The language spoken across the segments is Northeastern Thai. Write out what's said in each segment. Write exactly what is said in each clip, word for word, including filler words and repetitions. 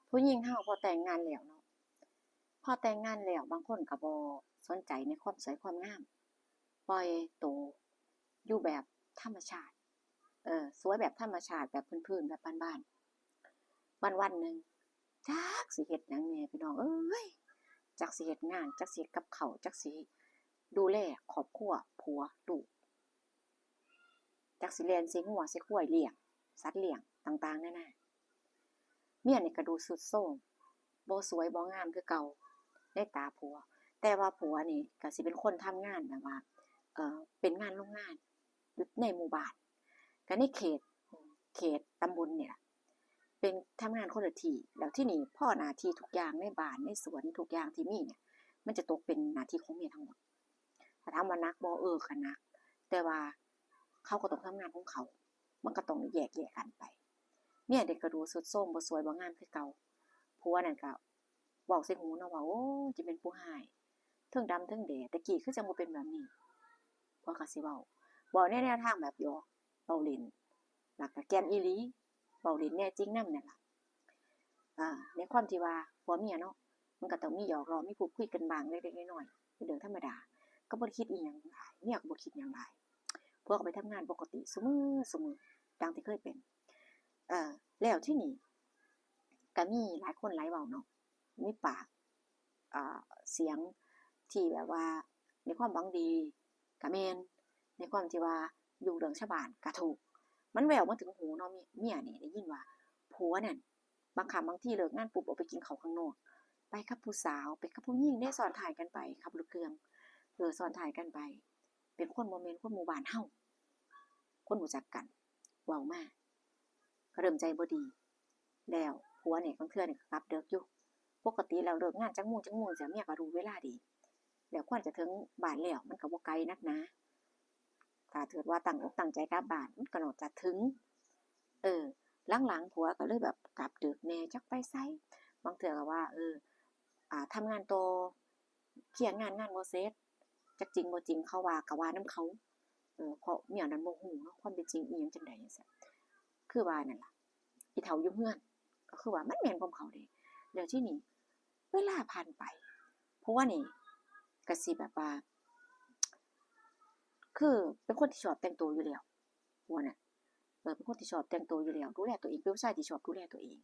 ผู้หญิงเฮาพอแต่งงานแล้วเนาะ พอแต่งงานแล้วบางคนก็บ่สนใจในความสวยความงาม ปล่อยโตอยู่แบบธรรมชาติ เออ สวยแบบธรรมชาติ แบบพื้นๆ แบบบ้านๆ วันๆ หนึ่ง จักสิเฮ็ดหยังแหน่พี่น้องเอ้ย จักสิเฮ็ดงาน จักสิเฮ็ดกับข้าว จักสิดูแลครอบครัว ผัว ลูก จักสิแล่นใส่งัวใส่ควายเลี้ยง สัตว์เลี้ยงต่างๆ นานา เมียนี่ก็ดูทรุดโทรม บ่สวยบ่งามคือเก่าในตาผัว แต่ว่าผัวนี่ก็สิเป็นคนทำงานแบบว่า เอ่อ เป็นงานโรงงาน อยู่ในหมู่บ้าน ก็ในเขต เขตตำบลนี่ล่ะ เป็นทำงานคนละที่ แล้วทีนี้พอหน้าที่ทุกอย่างในบ้านในสวนทุกอย่างที่มีเนี่ย มันจะตกเป็นหน้าที่ของเมียทั้งหมด ถ้าถามว่าหนักบ่ เออ ก็หนัก แต่ว่าเขาก็ต้องทำงานของเขา มันก็ต้องแยกแยะกันไป เมียเด็กก็ดูทรุดโทรม บ่สวยบ่งามคือเก่า ผัวนั่นก็เว้าใส่หูเนาะว่า โอ้ จะเป็นผู้ร้าย เทิงดำเทิงแด แต่กี้คือจั่งบ่เป็นแบบนี้ ผัวก็สิเว้า เว้าในแนวทางแบบหยอก เว้าเล่น แล้วก็แก่นอีหลี เว้าเล่นแน่จริงนำนั่นล่ะ อ่า ในความที่ว่าผัวเมียเนาะ มันก็ต้องมีหยอกล้อ มีพูดคุยกันบ้างเล็กๆ น้อยๆ เป็นเรื่องธรรมดา ก็บ่ได้คิดอีหยังหลาย เมียก็บ่คิดหยังหลาย ผัวก็ไปทำงานปกติซุมื้อซุมื้อ ดังที่เคยเป็น เอ่อ แล้วทีนี้ ก็มีหลายคนหลายเว้าเนาะ มีปาก อ่า เสียงที่แบบว่าในความหวังดีก็แม่น ในความที่ว่ายุเรื่องชาวบ้านก็ถูก มันแว่วมาถึงหูเนาะ เมีย เมียนี่ได้ยินว่าผัวนั่น บางครั้งบางทีเลิกงานปุ๊บออกไปกินข้าวข้างนอก ไปกับผู้สาว ไปกับผู้หญิงเด้ ซ้อนท้ายกันไป ขับรถเครื่อง เออ ซ้อนท้ายกันไป เป็นคนบ่แม่นคนหมู่บ้านเฮา คนรู้จักกัน เว้ามา ก็เริ่มใจบ่ดี แล้วผัวนี่บางเทื่อนี่ก็กลับดึกอยู่ ปกติแล้วเลิกงานจักโมงจักโมงจั่งซี้ เมียก็รู้เวลาดี แล้วควรจะถึงบ้านแล้ว มันก็บ่ไกลนักหนา ถ้าเกิดว่าตั้งอกตั้งใจกลับบ้าน มันก็น่าจะถึง เออ หลังๆ ผัวก็เลยแบบกลับดึกแหน่ จักไปไส บางเทื่อก็ว่า เออ อ่า ทำงานต่อ เคลียร์งาน งานบ่เสร็จ จักจริงบ่จริง เขาว่าก็ว่านำเขา เออ เพราะเมียนั้นบ่ฮู้เนาะ ความเป็นจริงอีหยังจั่งใดจั่งซี้ คือว่านั่นล่ะ อีเฒ่าอยู่เฮือน ก็คือว่ามันแม่นความเขาเด้ แล้วทีนี้เวลาผ่านไป ผัวนี่ก็สิแบบว่า คือเป็นคนที่ชอบแต่งตัวอยู่แล้ว ผัวน่ะ เออ เป็นคนที่ชอบแต่งตัวอยู่แล้ว ดูแลตัวเอง เป็นผู้ชายที่ชอบดูแลตัวเอง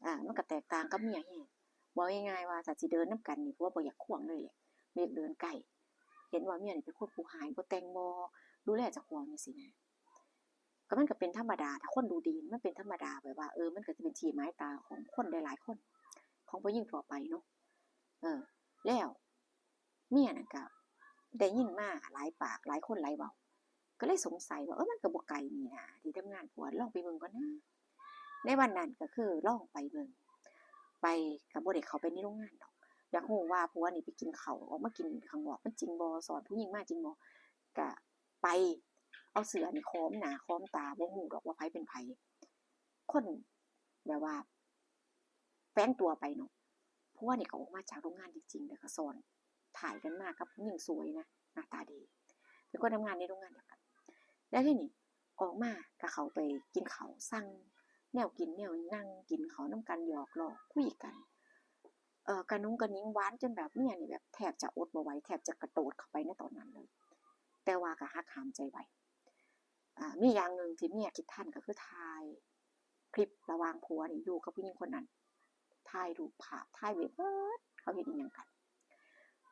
อ่า มันก็แตกต่างกับเมียแฮง เว้าง่ายๆ ว่าถ้าสิเดินนำกันนี่ ผัวบ่อยากควงเลยแหละ บ่อยากเดินใกล้ เห็นว่าเมียนี่เป็นคนผู้ร้าย บ่แต่ง บ่ดูแลเจ้าของจั่งซี้นะ ก็มันก็เป็นธรรมดา ถ้าคนดูดี มันเป็นธรรมดา แบบว่า เออ มันก็สิเป็นที่หมายตาของคนหลายๆ คน ของผู้หญิงทั่วไปเนาะ เออ แล้วเมียนั่นก็ได้ยินมาหลายปาก หลายคนหลายเว้า ก็เลยสงสัยว่า เออ มันก็บ่ไกลนี่นา ที่ทำงานผัว ลองไปเบิ่งก่อนนะ ในวันนั้นก็คือลองไปเบิ่ง ไปก็บ่ได้เข้าไปในโรงงานดอก อยากรู้ว่าผัวนี่ไปกินข้าว ออกมากินข้างนอกมันจริงบ่ ซ้อนผู้หญิงมาจริงบ่ ก็ไปเอาเสื้อนี่คล้องหน้าคล้องตา บ่รู้ดอกว่าไผเป็นไผ คนแบบว่าแฝงตัวไปเนาะ ผัวนี่ก็ออกมาจากโรงงานจริงๆ แล้วก็ซ้อนท้ายกันมากับผู้หญิงสวยนะ หน้าตาดี เป็นคนทำงานในโรงงานเดียวกัน แล้วทีนี้ออกมาก็เข้าไปกินข้าว สั่งแนวกินแนว นั่งกินข้าวนำกัน หยอกล้อคุยกัน เอ่อ กระหนุงกระหนิงหวานจนแบบเมียนี่แบบแทบจะอดบ่ไหว แทบจะกระโดดเข้าไปในตอนนั้นเลย แต่ว่าก็หักห้ามใจไว้ อ่า มีอย่างหนึ่งที่เมียคิดทันก็คือถ่ายคลิประหว่างผัวนี่อยู่กับผู้หญิงคนนั้น ถ่ายรูปภาพ ถ่ายไว้เบิด เขาเฮ็ดอิหยังกัน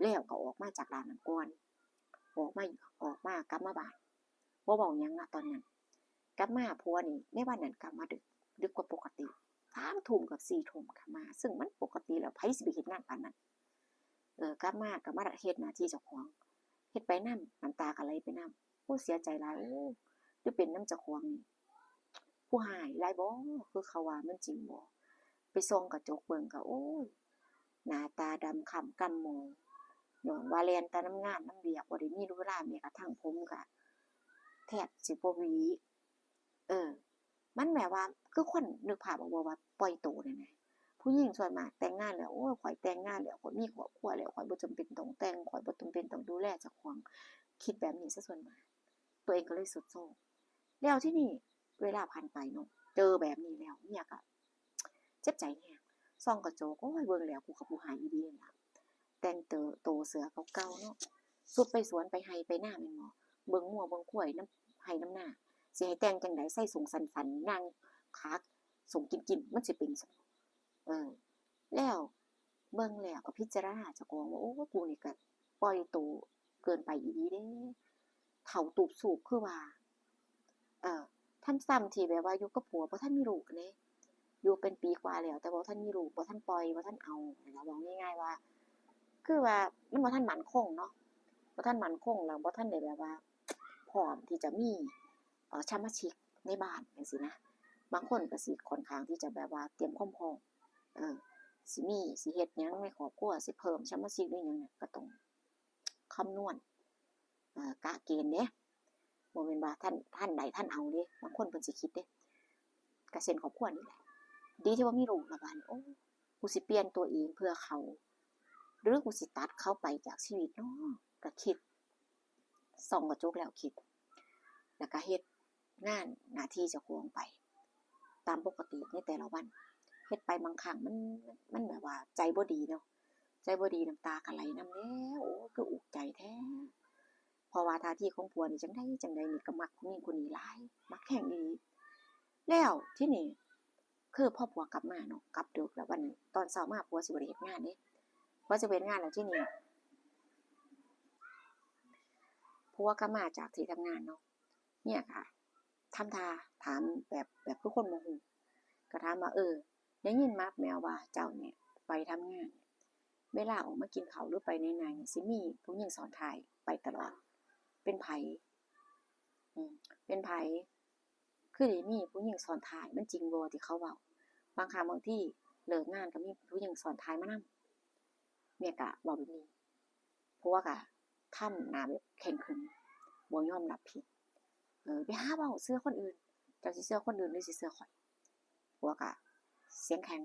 แล้วก็ออกมาจากร้านนั้นก่อน ออกมา ออกมากลับมาบ้าน บ่เว้าหยังนะตอนนั้น กลับมาผัวนี่ในวันนั้นกลับมาดึก ดึกกว่าปกติ สามทุ่มกับสี่ทุ่มกลับมา ซึ่งมันปกติแล้ว ไผสิไปเฮ็ดงานปานนั้น เออ กลับมาก็มาเฮ็ดหน้าที่เจ้าของ เฮ็ดไปนำ น้ำตาก็ไหลไปนำ โอ้ เสียใจหลาย โอ้ หรือเป็นนำเจ้าของนี่ ผู้ร้ายหลายบ่ คือเขาว่ามันจริงบ่ ไปส่องกระจกเบิ่งก็ โอ้ย หน้าตาดำคล้ำกำหมอง ย้อนว่าแล่นแต่นำงานนำเวียก บ่ได้มีเวลา แม้กระทั่งผมก็แทบสิบ่หวี เออ มันแบบว่า คือคนนึกภาพออกบ่ว่าปล่อยโตนั่นน่ะ ผู้หญิงส่วนมากแต่งงานแล้ว โอ้ย ข้อยแต่งงานแล้ว ข้อยมีครอบครัวแล้ว ข้อยบ่จำเป็นต้องแต่ง ข้อยบ่จำเป็นต้องดูแลเจ้าของ คิดแบบนี้ซะส่วนมาก ตัวเองก็เลยทรุดโทรม แล้วทีนี้เวลาผ่านไปเนาะ เจอแบบนี้แล้ว เมียก็เจ็บใจแฮง ส่องกระจก โอ้ย เบิ่งแล้วกูก็ผู้ฮ้ายอีหลีนั่นล่ะ แต่งโต โตเสื้อเก่าๆ เนาะ สุดไปสวนไปไฮ่ไปนาแม่นบ่ เบิ่งงัวเบิ่งควายนำไฮ่นำนา สิให้แต่งจั่งใด ใส่ส้งสั้นๆ ย่างขาส้งกิ่มๆ มันสิเป็นซั่น เออ แล้วเบิ่งแล้วก็พิจารณาเจ้าของว่า โอ้ กูนี่ก็ป่อยโตเกินไปอีหลีเด้ เฒ่าตูบสูบคือว่า เอ่อ ทั้งซ้ำที่แบบว่าอยู่กับผัวบ่ทันมีลูกเด้ อยู่เป็นปีกว่าแล้ว แต่บ่ทันมีลูก บ่ทันปล่อย บ่ทันเอา แล้วเว้าง่ายๆ ว่า คือว่ามันบ่ทันมั่นคงเนาะ บ่ทันมั่นคง แล้วบ่ทันได้แบบว่า พร้อมที่จะมี เอ่อ สมาชิกในบ้านจั่งซี้นะ บางคนก็สิค่อนข้างที่จะแบบว่าเตรียมความพร้อม เออ สิมี สิเฮ็ดหยังในครอบครัว สิเพิ่มสมาชิกหรือหยังเนี่ย ก็ต้องคำนวณ เอ่อ กะเกณฑ์เด้ บ่แม่นว่าทัน ทันได้ทันเอาเด้ บางคนเพิ่นสิคิดเด้ ก็เช่นครอบครัวนี่แหละ ดีที่บ่มีลูก แล้วบาดนี้ โอ้ กูสิเปลี่ยนตัวเองเพื่อเขา หรือกูสิตัดเขาไปจากชีวิตน้อ ก็คิด ส่องกระจกแล้วคิด แล้วก็เฮ็ดงานหน้าที่เจ้าของไป ตามปกติในแต่ละวัน เฮ็ดไปบางครั้งมัน มันแบบว่าใจบ่ดีเนาะ ใจบ่ดีน้ำตาก็ไหลนำแล้ว โอ้ คืออุกใจแท้ เพราะว่าท่าทีของผัวนี่จั่งใดจั่งใดนี่ก็มักผู้หญิงคนนี้หลาย มักแฮงอีหลี แล้วทีนี้ คือพอผัวกลับมาเนาะ กลับดึกแล้ว วันนี้ตอนเช้ามาผัวสิบ่ได้เฮ็ดงานเด้ ผัวสิบ่เฮ็ดงานแล้วทีนี้ ผัวกลับมาจากที่ทำงานเนาะ เมียก็ทำท่าถามแบบ แบบคือคนบ่ฮู้ ก็ถามว่า เออ ได้ยินมาแม่นว่าเจ้าเนี่ยไปทำงาน เวลาออกมากินข้าวหรือไปไหนๆ นี่สิมีผู้หญิงซ้อนท้ายไปตลอด เป็นไผ อืม เป็นไผ คือได้มีผู้หญิงซ้อนท้าย มันจริงบ่ที่เขาเว้า บางครั้งบางทีเลิกงานก็มีผู้หญิงซ้อนท้ายมานำ เมียก็เว้าแบบนี้ ผัวก็ทำหน้าแบบแข็งขรึม บ่ยอมรับผิด เออ ไปหาเว้าเชื่อคนอื่น เจ้าสิเชื่อคนอื่นหรือสิเชื่อข้อย ผัวก็เสียงแข็ง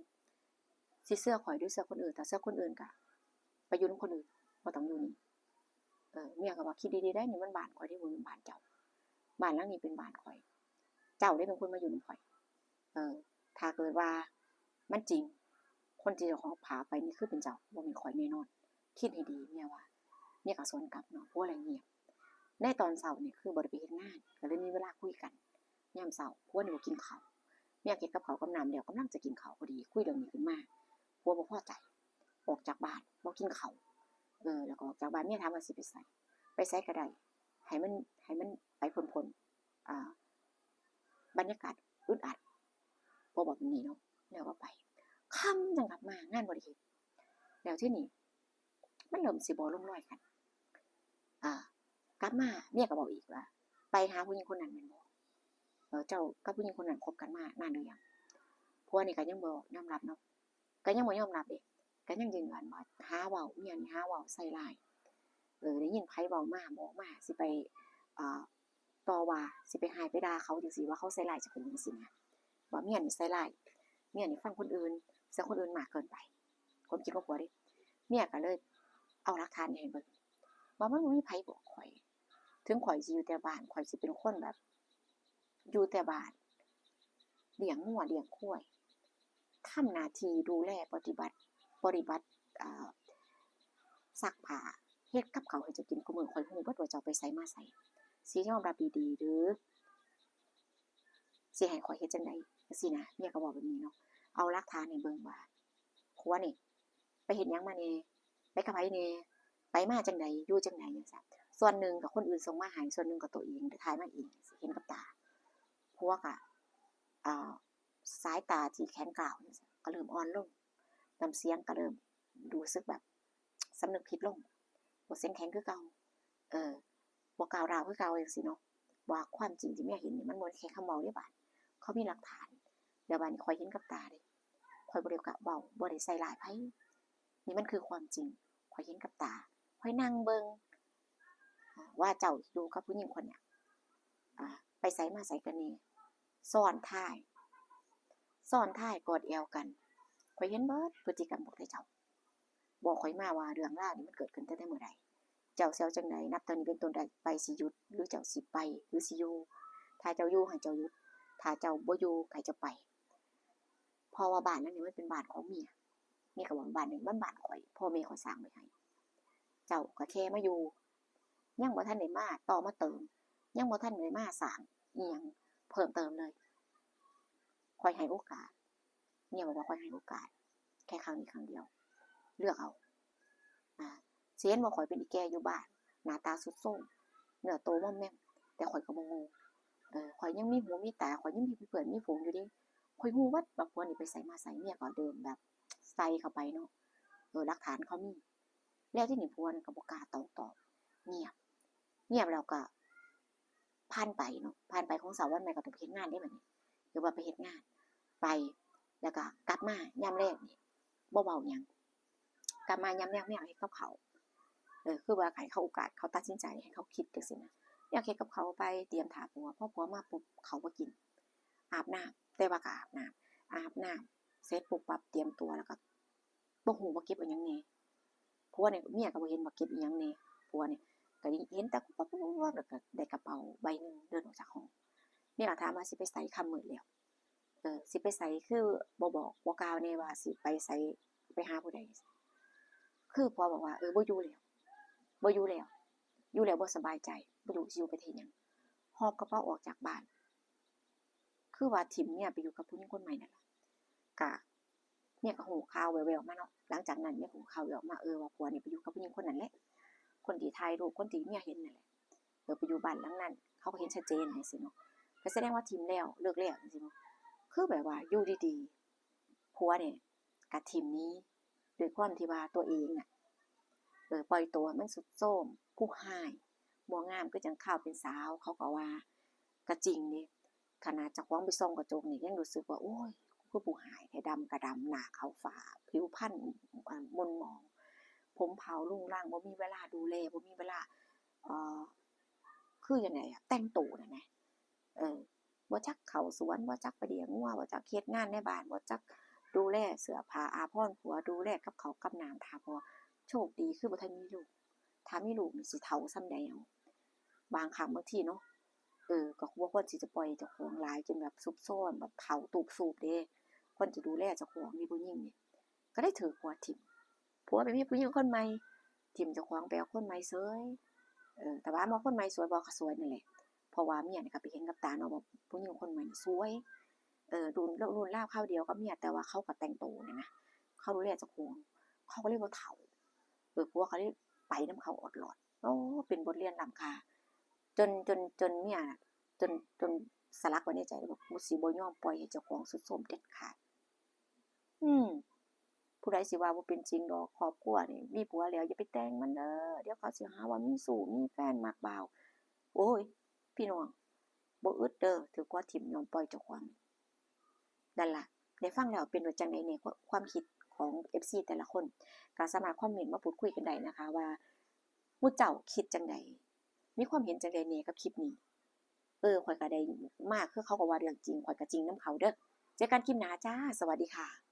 สิเชื่อข้อยหรือเชื่อคนอื่น ถ้าเชื่อคนอื่นก็ไปอยู่นำคนอื่น บ่ต้องอยู่นี่ เออ เมียก็ว่า คิดดีๆ ได้ นี่มันบ้านข้อยเด้ บ่แม่นบ้านเจ้า บ้านหลังนี้เป็นบ้านข้อย เจ้าเด้เป็นคนมาอยู่นำข้อย เออ ถ้าเกิดว่ามันจริง คนที่เจ้าของพาไปนี่คือเป็นเจ้า บ่แม่นข้อยแน่นอน คิดให้ดี เมียว่า เมียก็สวนกลับเนาะ ผัวเลยเงียบ ในตอนเช้านี่คือบ่ได้ไปเฮ็ดงาน ก็เลยมีเวลาคุยกัน ยามเช้า ผัวนี่บ่กินข้าว เมียเฮ็ดกับข้าวกับน้ำแล้ว กำลังจะกินข้าวพอดี คุยเรื่องนี้ขึ้นมา ผัวบ่พอใจ ออกจากบ้าน บ่กินข้าว เออ แล้วก็ออกจากบ้าน เมียถามว่าสิไปไส ไปไสก็ได้ ให้มัน ให้มันไปพ้นๆ อ่า บรรยากาศอึดอัด ผัวบอกแบบนี้เนาะ แล้วก็ไป ค่ำจั่งกลับมา งานบ่ได้เฮ็ด แล้วทีนี้ มันเริ่มสิบ่ลงรอยกัน อ่า กลับมา เมียก็บอกอีกว่า ไปหาผู้หญิงคนนั้นแม่นบ่ เออ เจ้ากับผู้หญิงคนนั้นคบกันมานานหรือยัง ผัวนี่ก็ยังบ่ยอมรับเนาะ ก็ยังบ่ยอมรับเด้ ก็ยังยืนยันว่าหาเว้า เมียนี่หาเว้าใส่ร้าย เออ ได้ยินไผเว้ามา บอกมา สิไป เอ่อ ต่อว่า สิไปฮ้ายไปด่าเขาจั่งซี้ ว่าเขาใส่ร้ายเจ้าของจั่งซี้นะ ว่าเมียนี่ใส่ร้าย เมียนี่ฟังคนอื่น เชื่อคนอื่นมากเกินไป ความคิดของผัวเด้ เมียก็เลยเอาหลักฐานนี่ให้เบิ่ง ว่ามันบ่มีไผบอกข้อย ถึงข้อยสิอยู่แต่บ้าน ข้อยสิเป็นคนแบบ อยู่แต่บ้าน เลี้ยงงัวเลี้ยงควาย ทำหน้าที่ดูแลปฏิบัติ ปฏิบัติ อ่า ซักผ้า เฮ็ดกับข้าวให้เจ้ากินคุมื้อ ข้อยรู้เบิดว่าเจ้าไปไสมาไส สิยอมรับดีๆ หรือ สิให้ข้อยเฮ็ดจั่งใด จั่งซี้นะ เมียก็เว้าแบบนี้เนาะ เอาหลักฐานให้เบิ่งว่า ผัวนี่ ไปเฮ็ดหยังมาแหน่ ไปกับไผแหน่ ไปมาจั่งใด อยู่จั่งใด จั่งซั้น ส่วนหนึ่งก็คนอื่นส่งมาให้ ส่วนหนึ่งก็ตัวเองได้ถ่ายมาเอง เห็นกับตา ผัวก็ อ่า สายตาที่แข็งกร้าวจั่งซี้ ก็เริ่มอ่อนลง น้ำเสียงก็เริ่มรู้สึกแบบสำนึกผิดลง บ่เสียงแข็งคือเก่า เออ บ่ก้าวร้าวคือเก่าจั่งซี้เนาะ ว่าความจริงที่เมียเห็นนี่มันบ่แม่นแค่คำเว้าเด้บาด เขามีหลักฐาน แล้วบาดนี้ข้อยเห็นกับตาเด้ ข้อยบ่ได้กะเว้า บ่ได้ใส่ร้ายไผ นี่มันคือความจริง ข้อยเห็นกับตา ข้อยนั่งเบิ่ง ว่าเจ้าอยู่กับผู้หญิงคนเนี้ย อ่า ไปไสมาไสกันแหน่ ซ้อนท้าย ซ้อนท้ายกอดแอวกัน ข้อยเห็นเบิดพฤติกรรมพวกเจ้า บอกข้อยมาว่าเรื่องราวนี่มันเกิดขึ้นตั้งแต่มื้อใด เจ้าสิเอาจั่งใด นับแต่นี้เป็นต้นไปสิหยุด หรือเจ้าสิไป หรือสิอยู่ ถ้าเจ้าอยู่ให้เจ้าหยุด ถ้าเจ้าบ่อยู่ให้เจ้าไป เพราะว่าบ้านหลังนี้มันเป็นบ้านของเมีย เมียก็บอกบ้านนี้มันบ้านข่อย พ่อแม่ข่อยสร้างไว้ให้ เจ้าก็แค่มาอยู่ ยังบ่ทันได้มาต่อมาเติม ยังบ่ทันได้มาสร้างอีหยังเพิ่มเติมเลย ข่อยให้โอกาส เมียบอกว่าข่อยให้โอกาส แค่ครั้งนี้ครั้งเดียว เลือกเอา อ่า สิเห็นว่าข่อยเป็นอีแก่อยู่บ้าน หน้าตาทรุดโทรม เนื้อโตมอมแมม แต่ข่อยก็บ่โง่ เออ ข่อยยังมีหูมีตา ข่อยยังมีเพื่อนมีฝูงอยู่เด้ ข่อยฮู้หมดว่าผัวนี่ไปไสมาไส เมียก็เริ่มแบบใส่เข้าไปเนาะ เออ หลักฐานเขามี แล้วทีนี้ผัวนี่ก็บ่กล้าโต้ตอบ เงียบ เงียบแล้วก็ผ่านไปเนาะ ผ่านไปของเสาร์วันใหม่ก็ต้องไปเฮ็ดงานเด้บัดนี้ หรือว่าไปเฮ็ดงาน ไป แล้วก็กลับมายามแลงนี่ บ่เว้าหยัง กลับมายามแลงเมียเฮ็ดกับข้าว เออ คือว่าให้เขาโอกาส เขาตัดสินใจ ให้เขาคิดจั่งซี้นะ เมียเฮ็ดกับข้าวไป เตรียมถ่าผัว พอผัวมาปุ๊บ เขาบ่กิน อาบน้ำ แต่ว่าก็อาบน้ำ อาบน้ำเสร็จปุ๊บปั๊บ เตรียมตัวแล้วก็ บ่ฮู้ว่าเก็บอิหยังแหน่ ผัวนี่ เมียก็บ่เห็นว่าเก็บอิหยังแหน่ ผัวนี่ก็ได้เห็นแต่ปุ๊บปั๊บปุ๊บปั๊บ แล้วก็ได้กระเป๋าใบหนึ่งเดินออกจากห้อง เมียก็ถามว่าสิไปไส ค่ำมืดแล้ว เออ สิไปไส คือบ่บอกบ่กล่าวแหน่ว่าสิไปไส ไปหาผู้ใด คือผัวบอกว่า เออ บ่อยู่แล้ว บ่อยู่แล้ว อยู่แล้วบ่สบายใจ บ่รู้สิอยู่ไปเฮ็ดหยัง หอบกระเป๋าออกจากบ้าน คือว่าถิ่มเมียไปอยู่กับผู้หญิงคนใหม่นั่นล่ะ กะ เมียก็ฮู้ข่าวแว่วๆมาเนาะ หลังจากนั้นเมียก็ฮู้ข่าวแว่วมา เออ ว่าผัวนี่ไปอยู่กับผู้หญิงคนนั้นแหละ คนที่ถ่ายรูป คนที่เมียเห็นนั่นแหละ เออ ไปอยู่บ้านหลังนั้น เขาก็เห็นชัดเจนจั่งซี้เนาะ ก็แสดงว่าถิ่มแล้ว เลิกแล้วจั่งซี้เนาะ คือแบบว่าอยู่ดีๆ ผัวนี่ก็ถิ่มหนี ด้วยความที่ว่าตัวเองน่ะ เออ ปล่อยตัวให้มันทรุดโทรม ผู้ฮ้าย บ่งามคือจั่งคราวเป็นสาว เขาก็ว่า ก็จริงเด้ ขนาดเจ้าของไปส่องกระจกนี่ยังรู้สึกว่า โอ้ย กูคือผู้ฮ้ายแท้ ดำก็ดำ หน้าขาวฟ้า ผิวพรรณ อ่า หม่นหมอง ผมเผารุงรัง บ่มีเวลาดูแล บ่มีเวลา เอ่อ คือจั่งใดอะ แต่งตัวน่ะนะ เออ บ่จักเข้าสวน บ่จักไปเลี้ยงงัว บ่จักเฮ็ดงานในบ้าน บ่จักดูแลเสื้อผ้าอาภรณ์ผัว ดูแลกับข้าวกับน้ำถ่าผัว โชคดีคือบ่ทันมีลูก ถ้ามีลูกนี่สิเฒ่าส่ำใดเอา บางครั้งบางทีเนาะ เออ ก็บ่ควรสิจะปล่อยเจ้าของหลายจนแบบซุกซน แบบเฒ่าตูบสูบเด้ ควรจะดูแลเจ้าของเด้ ผู้หญิงนี่ ก็เลยถืกผัวถิ่ม ผัวไปมีผู้หญิงคนใหม่ ถิ่มเจ้าของไปเอาคนใหม่เสย เออ แต่ว่าว่าคนใหม่สวยบ่ ก็สวยนั่นแหละ เพราะว่าเมียนี่ก็ไปเห็นกับตาเนาะว่าผู้หญิงคนใหม่นี่สวย เออ รุ่น รุ่นราวคราวเดียวกับเมีย แต่ว่าเขาก็แต่งตัวนี่นะ เขาดูแลเจ้าของ เขาก็เลยบ่เฒ่า เออ ผัวก็เลยไปนำเขาออดลอด โอ้ เป็นบทเรียนล้ำค่า จน จน จนเมีย จน จนสลักไว้ในใจเลยว่า กูสิบ่ยอมปล่อยให้เจ้าของทรุดโทรมเด็ดขาด อืม ผู้ใดสิว่าบ่เป็นจริงดอก ครอบครัวนี่มีผัวแล้วอย่าไปแต่งมันเด้อ เดี๋ยวเขาสิหาว่ามีชู้ มีแฟนมักบ่าว โอ้ย พี่น้อง บ่อึดเด้อ ถืกผัวถิ่มยอมปล่อยเจ้าของ นั่นล่ะ ได้ฟังแล้วเป็นว่าจั่งใดแหน่ ความคิดของ เอฟซี แต่ละคน ก็สามารถคอมเมนต์มาพูดคุยกันได้นะคะ ว่าหมู่เจ้าคิดจั่งใด มีความเห็นจั่งใดแหน่กับคลิปนี้ เออ ข้อยก็ได้มา คือเขาก็ว่าเรื่องจริง ข้อยก็จริงนำเขาเด้อ เจอกันคลิปหน้าจ้า สวัสดีค่ะ